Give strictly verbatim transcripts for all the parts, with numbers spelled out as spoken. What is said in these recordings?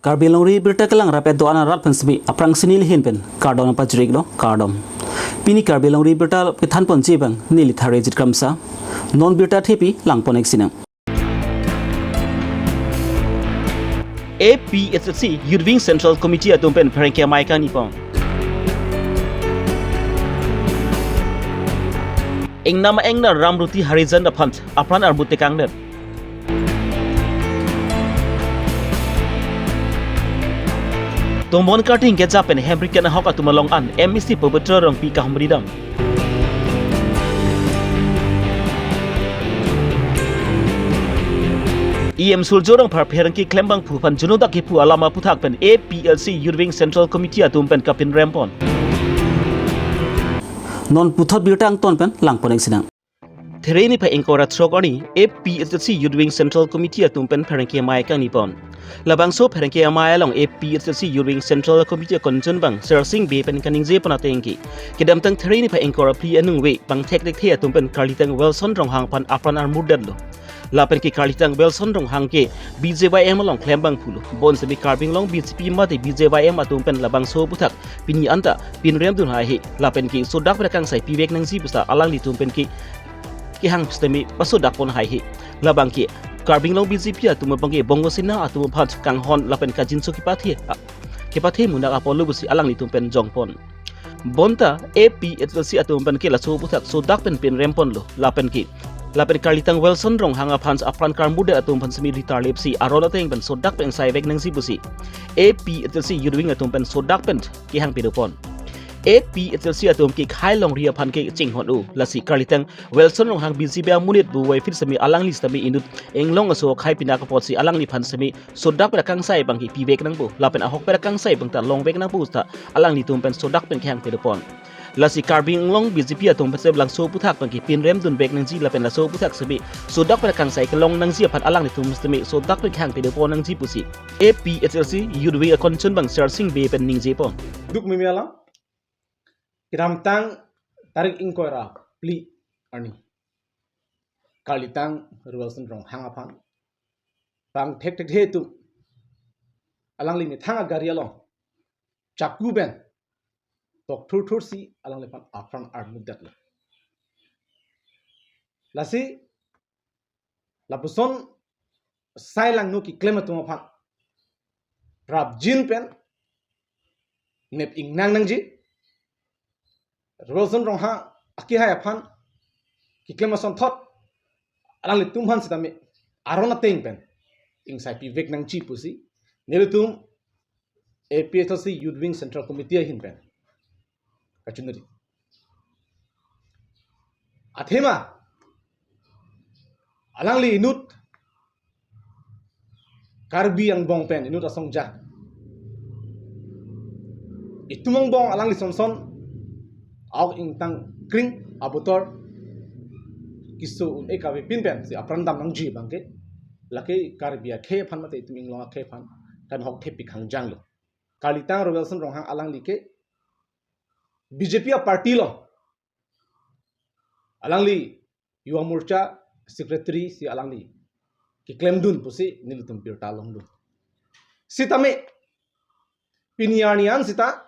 Karbi Longri Birta kelang rapet do-an arat pen semi aphrang si neli ahin pen kardom pajirlo, kardom. Pini Karbi Longri Birta kethan ponji abang neli Tharejit Kramsa. Non birta thepi lang pon-ik sinang. A P H L C Youth Wing Central Committee atum pen pherangke amei kangni pon. Ingnam a-ingnar Ramruti Harijan aphan apran armut tekangdet. Tombon karting keja pen hemrik kenahok atum along an M A C Pabitra Rongpi kahumri dam. E M Surjya Rongphar pherangke klembangphu aphan juno dak kipu alam aputhak pen A P H L C Youth Wing Central Committee atum pen kapinrem pon. Non puthot birta angton pen lang pon-ik sinang. There niphai ingkoi ra throk arni A P H L C Youth Wing Central Committee atum pen pherangke amei kangni pon. Labangso pherangke amei along A P H L C Youth Wing Central Committee akonchun abang Sersing Bey pen kaningje pon ateng ke, kedamtang there niphai ingkoi ra phli aningve bang thekthekthe atum pen karlitang Wilson Ronghang aphan apran armut detlo. Lapen ke karlitang Wilson Ronghang ke B J Y M along klembangphulo. Bonsemi Karbi Anglong B J P mate B J Y M atum pen labangso aputhak pini anta pinrem dun haihe. Lapen ke sodak pen akangsai pivek nangji pusi alanglitum pen ke kehang sitame pasodak pon haihe. Labang ke Karbi Anglong B J P atum abang ke Bongo Sena atum aphan kanghon lapen kajinso kepathe, kepathe munak apotlo pusi alanglitum pen jong pon. Bonta A P H L C atum pen ke laso aputhak sodak pen pinrem ponlo. Lapen ke, lapen karlitang Wilson Ronghang aphan apran karmut det atum aphan semi ritar lepsi aron ateng pen sodak pen angsai vek nangji pusi A P H L C Youth Wing atum pen sodak pen kehang pado pon. A P H L C atum ke khei longri aphan ke chinghon-o. Lasi karlitang Wilson Ronghang B J P amonit pu wai phit semi alangli sitame inut inglong aso akhei pinak apotsi alangliphan semi sodak pen akangsai abang ke pivek nangpo. Lapen ahok pen akangsai abang ta longvek nangpo pusi ta alanglitum pen sodak pen kehang pado pon. Lasi Karbi Anglong B J P atum pen semi laso aputhak abang ke pinrem dunvek nangji lapen laso aputhak semi sodak pen akangsai kelong nangji aphan alanglitum semi sodak pen kehang pado pon nangji pusi A P H L C Youth Wing akonchun abang Sersing Bey pen ningje pon. Duk mimi alam. Kedamtang tarik ingkoi ra phli arni karlitang Wilson Ronghang aphan bang thekthekthe atum alangli methang agari along chaku pen tok thurthursi alangliphan apran armut detlo. Lasi lapuson sai langno keklem atum aphan prapjin pen nep ingnang nangji. Wilson Ronghang akehai aphan keklem asonthot alanglitum aphan sitame aron ateng pen ingsai pivek nangji pusi nelitum A P H L C Youth Wing Central Committee ahin pen kachunri. Athema alangli inut Karbi angbong pen inut asong ja. Itum angbong alangli sonson auk ingtang kring abutor keso un-e kave pin pensi apran dam nangji abang ke lake Karbi akhei aphan mate itum inglong akhei aphan kanhok thepik hangjanglo. Karlitang Wilson Ronghang alangli ke B J P aparty lo. Alangli Yuva Morcha secretary si alangli keklem dun pusi nelitum birta longdun. Sitame pini arni an sita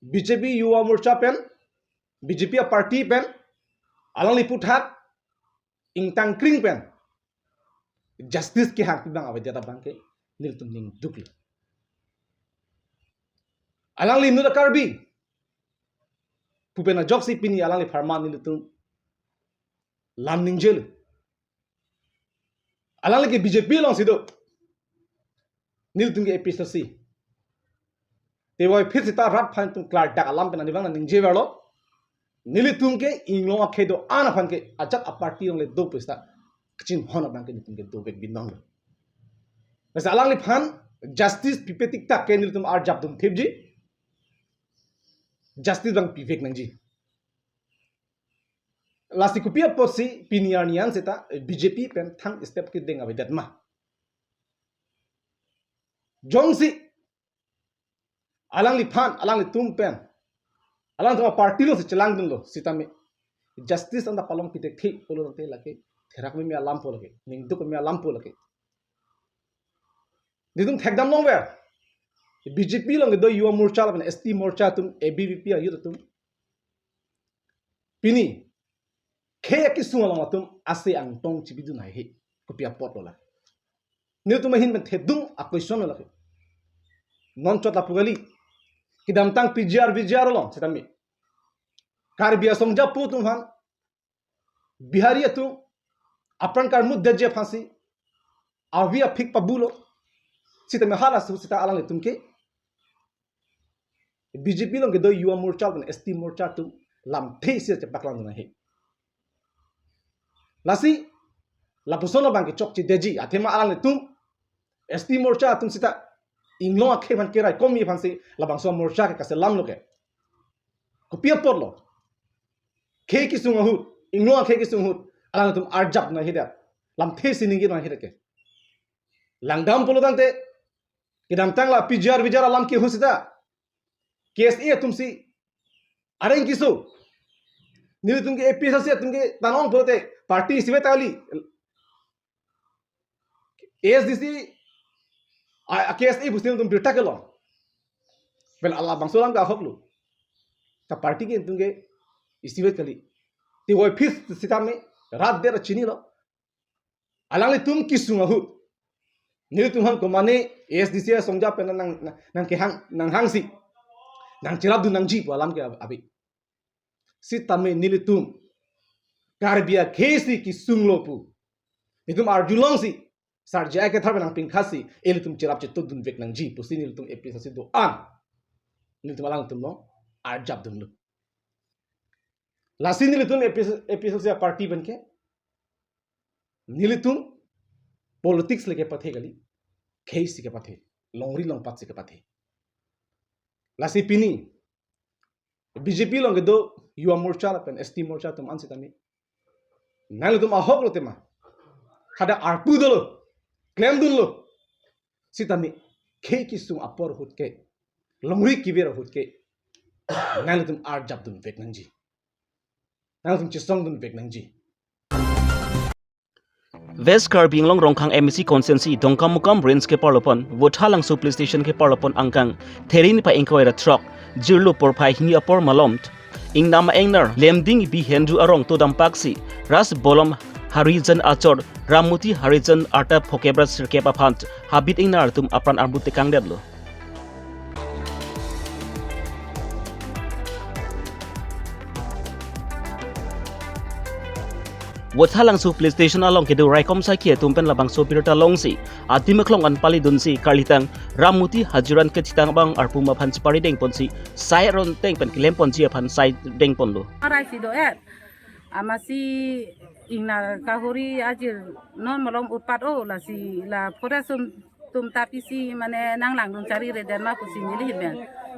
B J P Yuva Morcha pen, B J P aparty pen alangli aputhak ingtang kring pen justice kehang pi abang avedet abang ke nelitum ning duklo. Alangli inut a-Karbi pu pen ajoksi pini alangli apharman nelitum lam ningjelo. Alangli ke B J P alongsi do. Nelitum ke A P H L C. Te wai phit sita rat aphan itum klardak alam pen ani abang ningje verlo. Nelitum ke inglong akhei do-an aphan ke ajat aparty along le do pu sita kachinghon abang ke nelitum ke dovek binong lo. Lasi alangliphan justice pipe tik tak ke nelitum arjap dun thipji. Justice abang pivek nangji. Lasi kopi apotsi pini arni an sita B J P pen thang step kedeng avedet ma? Jongsi alangliphan, alanglitum pen, alangtum aparty alongsi chelangdunlo sitame justice anta palong pithekthe pulo tangte lake therak mimi alampo lake, ning duk mimi alampo lake. Nelitum thekdam longver. B J P along kedo Yuva Morcha lapen S T Morcha atum, A B V P a-youth atum, pini khei akesung along atum ase angtong chibidun haihe. Kopi apotlo la? Nelitum ahin pen thedung a-question lo lake. Non chot lapu kali. Kedamtang P G R V G R along sitame Karbi asong japo atum aphan, Bihari atum apran karmut detji aphansi avi aphik pabulo. Sitame halaso sita alanglitum ke B J P along kedo Yuva Morcha lapen S T Morcha atum lamthe isi chepaklangdun haihe. Lasi lapuson abang ke chokche detji, athema alanglitum S T Morcha atum sita inglong akhei aphan keraikomji aphansi labangso morcha ke kaselamlo ke. Kopi apotlo? Khei kesung ahut, inglong akhei kesung ahut alangtum arjap nangjidet, lamthe isi ningjedun nangjidet ke. Langdam pulo tangte, kedamtang la P G R V G R alam ke ahut sita K S A atumsi areng keso. Nelitum ke A P H L C atum ke tanong pulote party isivet kali. A S D C, a, a K S A pusi nelitum birta kelong. Pen labangso alam ke ahoklo. Ta party ke nelitum ke isivet kali. Te voiphit sitame rat der chinilo. Alanglitum kesung ahut nelitum aphan komane A S D C asong japo pen nang, nang, nangkehang, nanghangsi nangcherapdun nangji pu alam ke ave. Sitame nelitum Karbi akhei si kesunglo pu nelitum arjulongsi, Sar J I Kathar pen nangpingkhatsi ilitum cherap chetokdunvek nangji pusi nelitum A P H L C do-an nelitum alangtum along arjapdunlo. Lasi nelitum A P H L C, A P H L C a-party pen ke nelitum politics le kepathe kali, khei si kepathe, longri longpat si kepathe. Lasi pini B J P along kedo Yuva Morcha lapen S T Morcha atum an sitame nanglitum ahoklo tema, hadak arpu dolo, klemdunlo. Sitame khei kesung apor ahut ke, longri kevir ahut ke nanglitum arjapdunvek nangji, nanglitum chesongdunvek nangji. West Karbi Anglong Rongkhang M A C constituency Dongkamukam range keparlo pen Votha Langso police station keparlo pen angkang Therini pa ingkoi ra throk, jirlo porphai hini apor malom, ingnam a-ingnar Lemding Bi Hendru arong todam paksi Ras Bolom Harijan achor Rammuti Harijan arta phokep ra sirkep aphan habit ingnar atum apran armut tekangdetlo. Votha Langso police station along kedo raikom sakhi atum pen labangso birta longsi adim aklong an palidunsi karlitang Rammuti Harijan kethitang abang arpum aphan chepari dengponsi sai aron teng pen kelemponji aphan sai dengponlo. Arai si do-et. Amatsi ingnar kahuri ajir non malom utpat-o, lasi la forest atum, atum ta pisi mane nanglangdun chariredet ma pusi neli ahin pen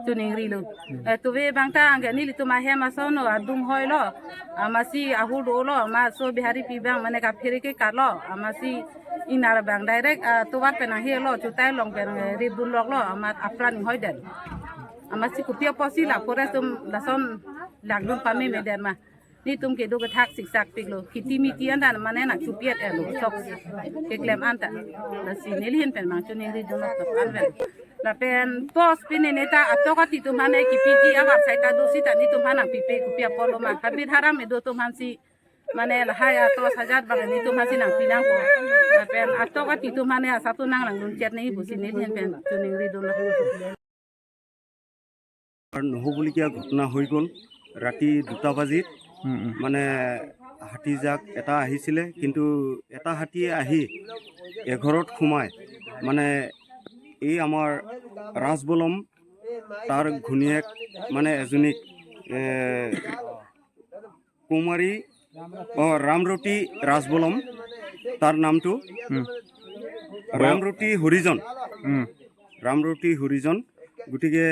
choningrilo. Eh, tuve abang ta angke nelitum ahem ason-o adung hoilo. Amatsi ahul dolo, amatsi Bihari pi abang mane kaphere ke karlo. Amatsi ingnar abang direct, ah, tovar pen nanghelo, chutai along pen, eh, ripdunloklo, amat apran inghoidet. Amatsi kopi apotsi la forest atum lason langdun pamemedet ma. Nelitum kedo kethak siksak piklo. Kheti miti anta mane nangchopi-et-etlo. Sok keklem anta. Lasi neli ahin pen abang choningridunlo tok an pen. Lapen post pini neta atok ati atum mane kipiji avat saita do sita nelitum aphan nangpipe kopi apotlo ma. Habit haram kedo atum aphansi mane lahai atos hajat abang nelitum aphansi nangpi nangpo. Lapen atok ati atum mane asatu nanglangdun chet nangji pusi neli ahin pen choningridunlo. আৰু নহ'বলগীয়া ঘটনা হৈ গ'ল ৰাতি দুটা বাজিত। উম, উম। মানে হাতীজাক এটা আহিছিলে, কিন্তু এটা হাতীয়ে আহি এঘৰত সোমাই মানে এই আমাৰ ৰাজবলম তাৰ ঘৈণীয়েক মানে এজনীক, এ, কুমাৰী, অ, ৰামৰতি ৰাজবলম তাৰ নামটো। উম। ৰামৰতি হৰিজন। উম। ৰামৰতি হৰিজন। গতিকে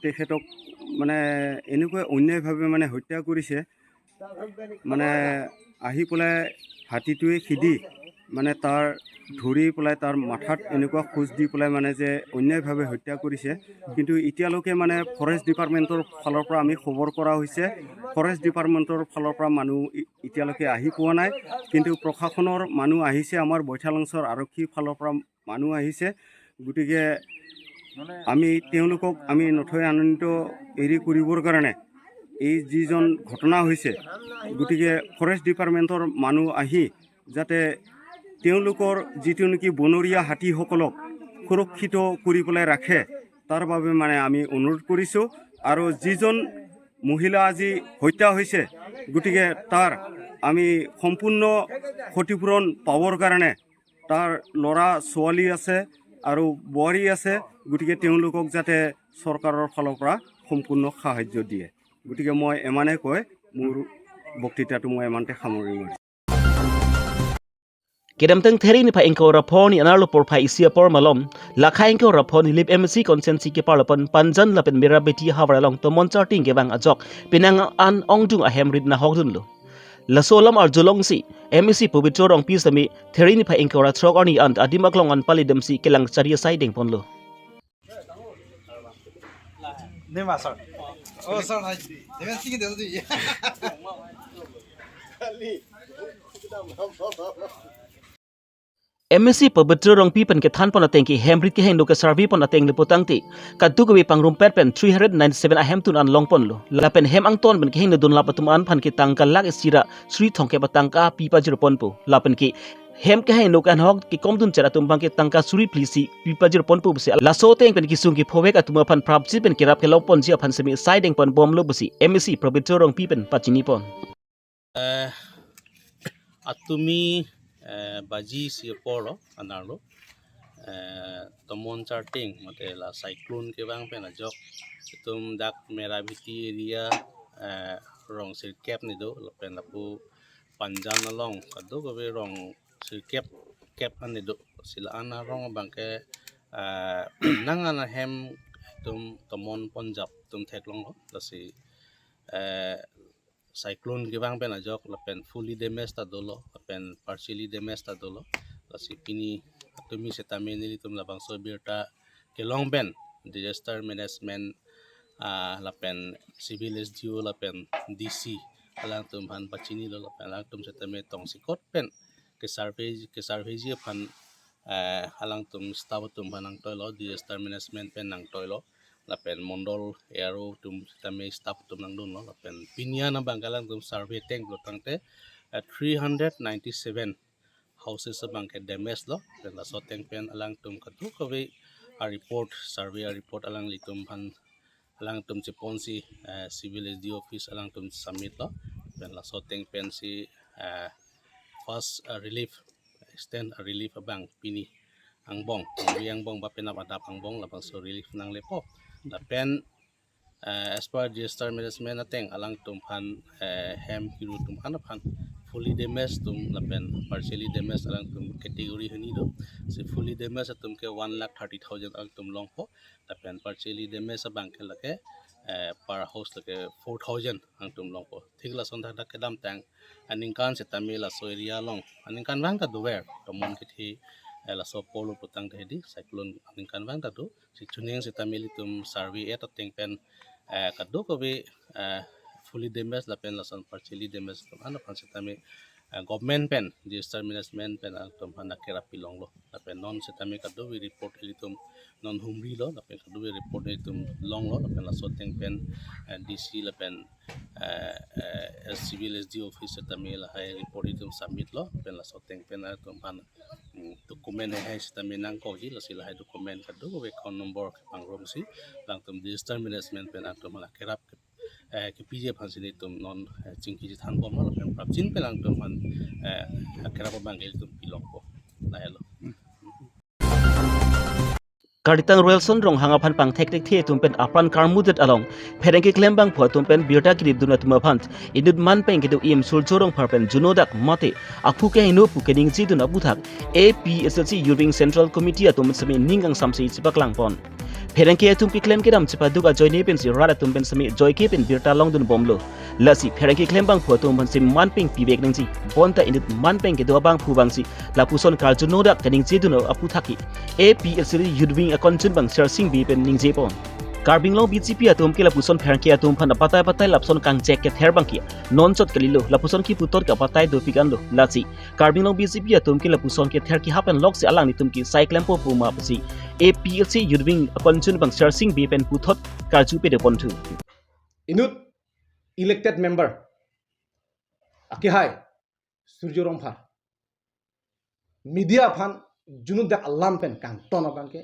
তেখেতক মানে এনেকুৱা অন্যায়ভাৱে মানে হত্যা কৰিছে। মানে আহি পেলাই হাতীটোৱে খেদি মানে তাৰ ধৰি পেলাই তাৰ মাথাত এনেকুৱা খোজ দি পেলাই মানে যে অন্যায়ভাৱে হত্যা কৰিছে। কিন্তু এতিয়ালৈকে মানে ফৰেষ্ট ডিপাৰ্টমেণ্টৰ ফালৰ পৰা আমি খবৰ কৰা হৈছে, ফৰেষ্ট ডিপাৰ্টমেণ্টৰ ফালৰ পৰা মানুহ ই-, এতিয়ালৈকে আহি পোৱা নাই। কিন্তু প্ৰশাসনৰ মানুহ আহিছে, আমাৰ বৈঠালংচৰ আৰক্ষীৰ ফালৰ পৰা মানুহ আহিছে। গতিকে আমি তেওঁলোকক আমি নথৈ আনন্দিত এৰি কৰিবৰ কাৰণে এই যিজন ঘটনা হৈছে, গতিকে ফৰেষ্ট ডিপাৰ্টমেণ্টৰ মানুহ আহি যাতে তেওঁলোকৰ যিটো নেকি বনৰীয়া হাতীসকলক সুৰক্ষিত কৰি পেলাই ৰাখে, তাৰ বাবে মানে আমি অনুৰোধ কৰিছোঁ। আৰু যিজন মহিলা আজি হত্যা হৈছে, গতিকে তাৰ আমি সম্পূৰ্ণ ক্ষতিপূৰণ পাবৰ কাৰণে তাৰ ল'ৰা ছোৱালী আছে আৰু বোৱাৰী আছে, গতিকে তেওঁলোকক যাতে চৰকাৰৰ ফালৰ পৰা সম্পূৰ্ণ সাহায্য দিয়ে। গতিকে মই এমানে কৈ মোৰ বক্তৃতাটো মই এমানতে সামৰণি মাৰিছোঁ। Kedamtang Theri niphai ingkoi ra pho arni anerlo porphai isi apor malom, Lakha ingkoi ra pho arni Rilip M A C constituency keparlo pen Panjan lapen Merabeti havar along tomon charting kevang ajok penang an ongdung ahem rit nahokdunlo. Laso alam arjulongsi M A C Pobitro Rongpi sitame Theri niphai ingkoi ra throk arni an adim aklong an palidamsi kelang chari asai dengponlo. Nema, sir. Oh, sir, hi. Deven Singh Desi. M A C Pobitro Rongpi pen kethanpon ateng ke hem rit kehingno ke survey pon ateng le putangte, kadokave pangrumpet pen three hundred ninety-seven ahemtun an longponlo. Lapen hem angton pen kehingno dunlap atum an aphan ke tangka lakh isi ra suri thomkep atangka pi pajirponpo. Lapen ke hem kehingno kanghok kekomdun chot atum abang ke tangka suri phli isi pi pajirponpo pusi laso ateng pen kesung kephovek atum aphan prapjin pen kerap kelongponji aphan sitame sai dengponbomlo pusi M A C Pobitro Rongpi pen pachinipon. Eh, atumi, eh, baji isi apor lo anerlo, eh, tomon charting mate la cyclone kevang pen ajok itum dak Merabeti area, eh, rong sirkep ni do lapen lapu Panjan along kadokave rong sirkep kep an ni do. Si la-an arong abang ke, eh, nang an ahem itum tomon ponjap itum theklonglo. Lasi, eh, cyclone kevang pen ajok lapen fully damage ta dolo lapen partially damage ta dolo. Lasi pini atumi sitame nelitum labangso birta kelong pen disaster management, ah, lapen civil S D O lapen D C alangtum aphan pachinilo lapen alangtum sitame tongsekot pen ke survey, ke surveyji aphan, eh, alangtum staff atum aphan nangtoilo, disaster management pen nangtoilo lapen mondol A R O atum sitame staff atum nangdunlo lapen pini an abang ke alangtum survey ateng pulotangte, eh, three hundred ninety-seven houses abang ke damage lo. Pen laso ateng pen alangtum kadokave a report, survey a report alanglitum aphan alangtum cheponsi, eh, civil S D O office alangtum submit lo. Pen laso ateng pensi, eh, first, eh, relief, extend relief abang pini angbong, pini angbong ba penap adap angbong labangso relief nanglepo. Lapen, eh, as per disaster management ateng alangtum aphan, eh, hem kiru atum an aphan fully damage atum lapen partially damage alangtum category hini do. Si fully damage atum ke one lakh thirty thousand alangtum longpo. Lapen partially damage abang ke lake, eh, per house lake four thousand alangtum longpo. Thik lason thakthak kedamtang aningkan sitame laso area along aningkanvang ta dover tomon kethe, eh, laso apor lo putangte hedi cyclone aningkanvang ta do. Si chuning sitame ilitum survey et ateng pen, eh, kadokave, eh, fully damage lapen lason partially damage atum an aphan sitame, eh, government pen disaster management pen alangtum aphan akerap pilonglo. Lapen non sitame kadokave report ilitum non humrilo lapen kadokave report ilitum longlo lapen laso ateng pen, eh, D C lapen, eh, eh, civil S D O office sitame lahai report ilitum submit lo lapen laso ateng pen alangtum aphan, mm, document hai sitame nangkokji, lasi lahai document kadokave account number kepangrumsi alangtum disaster management pen alangtum aphan akerap, eh, kepiji aphansi nelitum non, eh, chingki chethanbomlo lapen prapjin pen alangtum aphan, eh, akerap abang ke ilitum pilongpo. Lahelo. Kartitang Royalson Ronghang aphan pangthekthekthe atum pen apran karmudet along pherangke klembangphu atum pen birta kedipdun atum aphan inut manpeng kedo E M Surjya Rongphar pen juno dak mate aphu kehingno pu keningjedun aputhak A P H L C Youth Wing Central Committee atum sitame ning kangsamse chepaklangpon. Pherangke atum keklem kedam chepaduk ajoine pensi rat atum pen sitame joike pen birta longdunbomlo. Lasi pherangke klembangphu atum aphansi manpeng pivek nangji. Bonta inut manpeng kedo abangphu abangsi lapuson karjuno dak keningjedun aputhak ke A P H L C Youth Wing akonchun abang Sersing Bey pen ningjepon. Karbi Anglong B J P atum ke lapuson pherangke atum aphan abatai batai lapuson kangchek kether abang ke non chot kalilo, lapuson kiputot ke abatai dopik anlo. Lasi Karbi Anglong B J P atum ke lapuson kether kehap pen loksi alanglitum ke sai klempo pu ma pusi A P H C Youth Wing a constituent bang Sarsing Bey pen puthot karju pede ponthu. Inut elected member akehai Surjya Rongphar media aphan junut dak alam pen kangton abang ke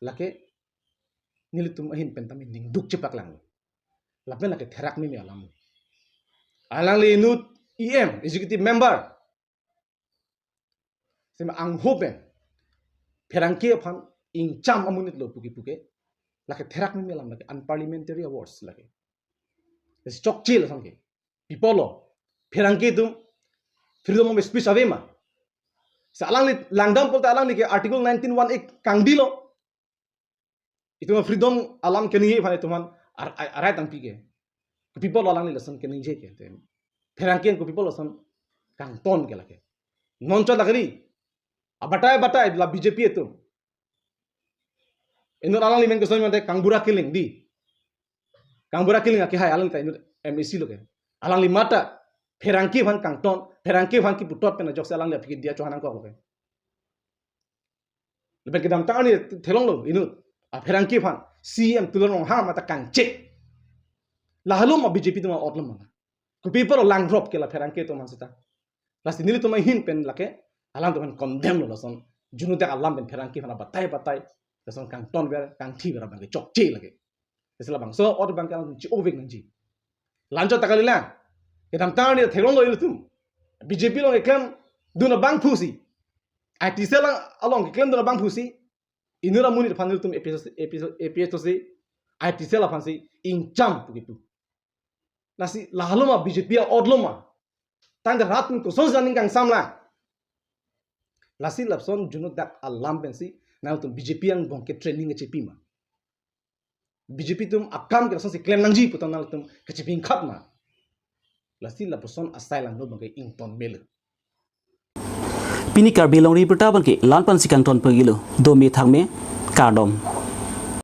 lake nelitum ahin pen tame ningduk chepaklanglo. Lapen lake therak meme alam. Alangli inut E M, executive member, sema angho pen pherangke aphan ingcham amonit lo puke puke lake therak meme alam, lake unparliamentary words lake. Chokche lason ke. Pi apotlo? Pherangke atum freedom of speech ave ma? Si alangli langdam pulote alangli ke Article nineteen one A kangdilo. Itum freedom alam keningje aphan itum aphan ar-, ar-, arai tangpi ke. Pi apotlo alangli lason keningje ke. Te pherangke ko pi apotlo lason kangton ke lake. Non chot lake ri. Abatai batai la B J P atum. Inut alangli men keson mate Kangbura Killing di. Kangbura Killing akehai alangli ta inut M A C lo ke. Alangli mate pherangke aphan kangton, pherangke aphan kiputhot pen ajoksi alangli aphi ke diya chohan nangkok lo ke. Lapen kedamtang arni theklonglo inut. A pherangke aphan C M Tuliram Ronghang mate kangchek. Lahelo ma B J P atum a-ot lo ma? Kopi apotlo langrop ke la pherangke atum aphan seta. Lasi nelitum ahin pen lake alangtum aphan condemn lo lason junut dak alam pen pherangke aphan abatai batai lason kangton ver kangthi ver abang ke chokche lake. Lasi labangso ot abang ke alangtum chi-ovek nangji. Lanchot ta kalilang. Kedamtang arni theklonglo ilitum. B J P along keklemdun abangphu si, I T cell along keklemdun abangphu si inut amonit aphan ilitum A P H C, A P H C, A P H C, I T cell aphan si ingcham puke pu. Lasi lahelo ma B J P a-ot lo ma? Tangte rat atum kosonsi aning kangsam lang? Lasi lapuson junut dak alam pensi nangtum B J P angbong ke training kechepi ma? B J P atum akam ke lasonsi klem nangji pu ta nangtum kachepingkhat ma? Lasi lapuson asai langno abang ke ington melo. Pini Karbi Longri Abirta abang ke la-an pensi kangton pagilo. Dome thakme, kardom.